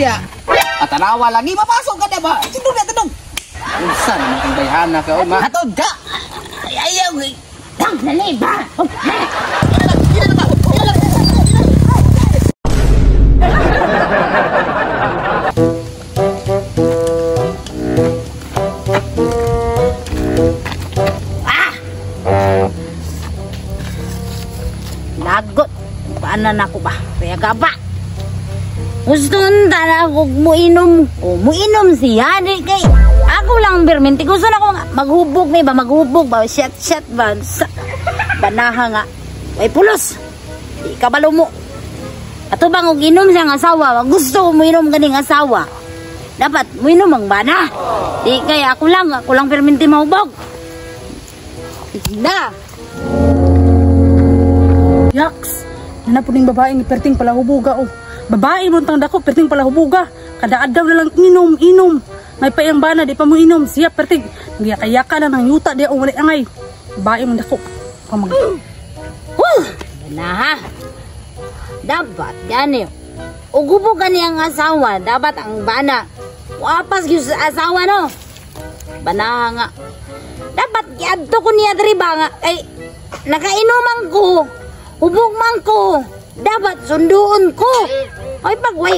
biya. Patanawa lagi mapasok ka na ba? Sindog na tanong. Unsa naman kang bayhana ka oy ma? Hatod ka. Ay ayaw. Tang dali ba? Ah! Lagot. Paano na ako ba? Kaya gaba. Gusto nta na ako muinom. O, muinom siya. Di kay ako lang birminti. Gusto na ko maghubog ni ba? Maghubog ba? Shot, shot ba? Sa, banaha nga. Ay pulos. Di ka mo. Ato bang og inom siya ang asawa? Gusto ko muinom ganing asawa. Dapat muinom ang bana. Di kay ako lang pirminti mahubog. Na. Yaks. Nana po ning babae ni perting pala hubuga oh. Babae mo tang dako perting pala hubuga. Kada adlaw na lang inom inom. May paiyang bana di pa mo inom. Siya perting giyaka-yaka lang ng yuta di o wala angay. Babae mo dako. Pamag. Huh! Bana ha. Dapat gani. Ugubo gani ang asawa, dapat ang bana. Wapas gyud sa asawa no. Bana nga. Dapat giadto ko niya diri ba nga ay nakainuman ko. Hubog man ko. Dapat sunduon ko. Ay pagway.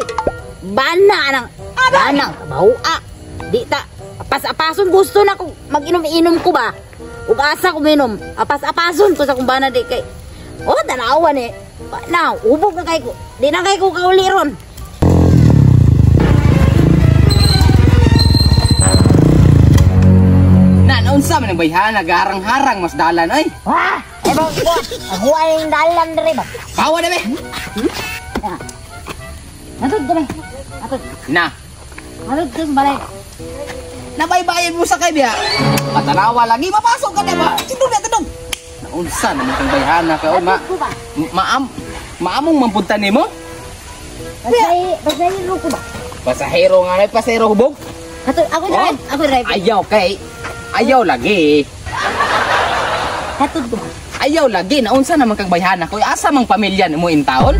Bana nang bana bawa. Di ta apas-apason gusto na ko mag-inom-inom ko ba. Ug asa ko minom. Apas-apason ko sa kong bana di kay. Oh, tanawa ni. Na, hubog na kay ko. Di na kay ko kauli ron. Na, naunsa man ang bayhana garang-harang mas dalan oy. Ha? Ay ba, ako ang dalan diri ba? Bawa na be. Atod diri. Atod. Na. Atod sa balay. Nabaybayan mo sa kay biya. Patanawa lagi mapasok ka na ba? Sindog na tanong. Naunsa naman kang bayhana ka oy ma. Maam maamong mampunta nimo? Pasahero ko ba? Pasahero nga na, pasahero hubog. Atod ako drive, ako drive. Ayaw kay. Ayaw lagi. Atod ko ba? Ayaw lagi, naunsa naman kang bayhana ko. Asa mang pamilya nimo in taon?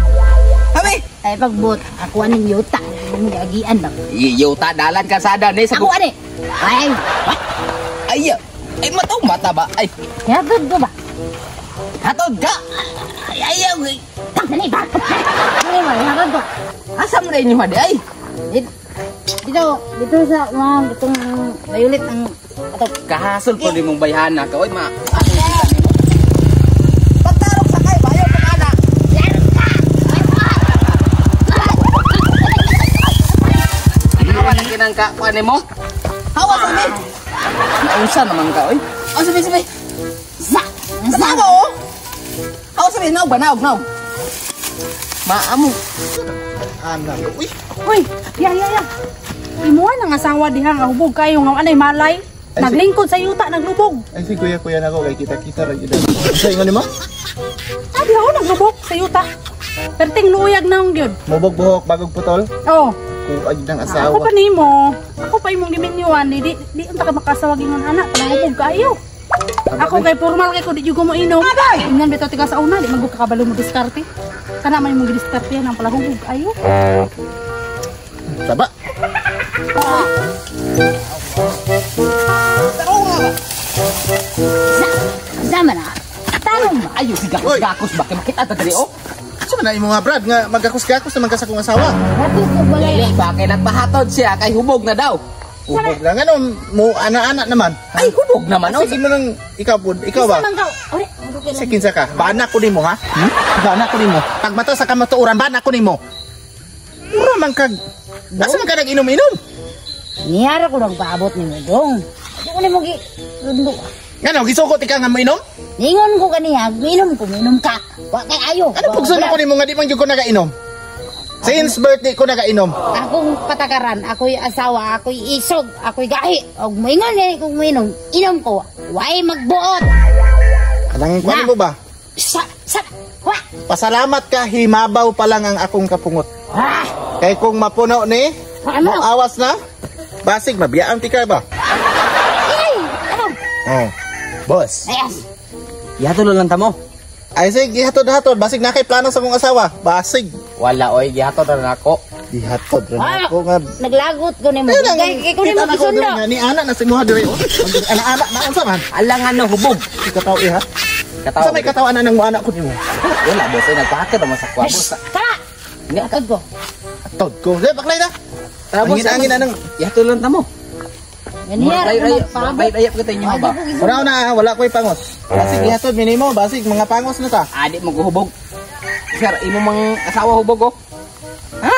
Abi. Ay pagbot, ako aning yuta, imong giagian ba? Yuta dalan kalsada ni sa ako ani. Ay. Ay. Ay mataw mata ba? Ay. Hatod ko ba? Hatod ka. Ay ayaw. Tang dali ba? Ay, hatod ko. Asa mo na inyo hadi ay? Dito, dito sa mga itong violet ang atod. Kahasol po nimong bayhana ka oy ma. Pagtarok sa kay bayo pag ana. Hawa na kinang ka kuan nimo? Hawa sa mi. Naunsa naman ka oy? Oh, sabi sabi. Sa. Sa oh. Hawa sabi naog ba naog naog. Maamo. Ana, uy. Uy, ya ya ya. Imuha nang asawa diha nga hubog kayo nga anay malay. Naglingkod sa yuta naglubog. Ay si kuya kuya nako kay kita-kita ra gyud. Unsa ingon nimo? Ah, diha naglubog sa yuta. Perting luyag na gyud. Mubog buhok bagog putol? Oh. Kuag ng asawa. Ako pa nimo. Ako pa imong giminyuan di di unta ka makasawag ingon anak, palahubog kaayo. Ako kay formal kay ko di jud ko mo inom. Ingnan bitaw tiga sa una di man gud kakabalo mo diskarte. Kana man imong gidiskarte ang palahubog kaayo. Saba. Tarong nga ba? Sama na. Tarong ba? Ayo si gakos gakos ba kay makita ta diri oh. Sa man na imo nga Brad nga magakos-gakos naman ka sa kong asawa. Hatod ko balay. Dili ba kay nagpahatod siya kay hubog na daw. Hubog lang ano mo ana-ana naman. Ay hubog naman oh. Sige mo nang ikaw pud, ikaw ba? Sa kinsa ka? Bana ko nimo ha? Hmm? Bana ko nimo. Pag mata sa kamatuoran bana ko nimo. Mura man kag asa man ka nag-inom-inom? Niyara ko lang paabot nimo dong. Di ko nimo gi sundo. Ngano gisukot ikaw nga moinom? Ningon ko kaniya, minom ko, minom ka. Wa kay ayo. Ano pugson ko nimo nga di man gyud ko nagainom? Since birthday ko nagainom. Akong patakaran, ako'y asawa, ako'y isog, ako'y gahi. Og moingon gani kung moinom, inom ko. Way magbuot. Anang kuan mo ba? Sa sa wa. Pasalamat ka himabaw pa lang ang akong kapungot. Ah! Kay kung mapuno ni, ano? Awas na. Basig mabiyaan ti ka ba? Ay, ano? Oh. Boss. Ayas. Gihatod lang ta mo. Ay sige, gihatod-hatod. Basig na kay plano sa kong asawa. Basig. Wala oy, gihatod na nako. Ihatod ra Ah! ako nga. Naglagot ko nimo. Kay kay ko nimo Kita na ko gisundo. diri nga ni ana na si Muha diri. Oh. Ana-ana na unsa man? Alangan no hubog. Ikataw iha. Katawa. Sa may katawan na nang muana ko nimo. Wala boss, ay nagpahatod naman sa kuha boss. Tara. Nga Atod ko. Atod ko. Di baklay na. Tara boss. Angin angin anang. Ihatod lang ta mo. Ganyan. Ay ay ay ay kita inyo ba? Wala na wala ko'y pangos. Basig ihatod minimo, basig mga pangos na ta. Adi mo ko hubog. Sir, imo mang asawa hubog oh. Ha?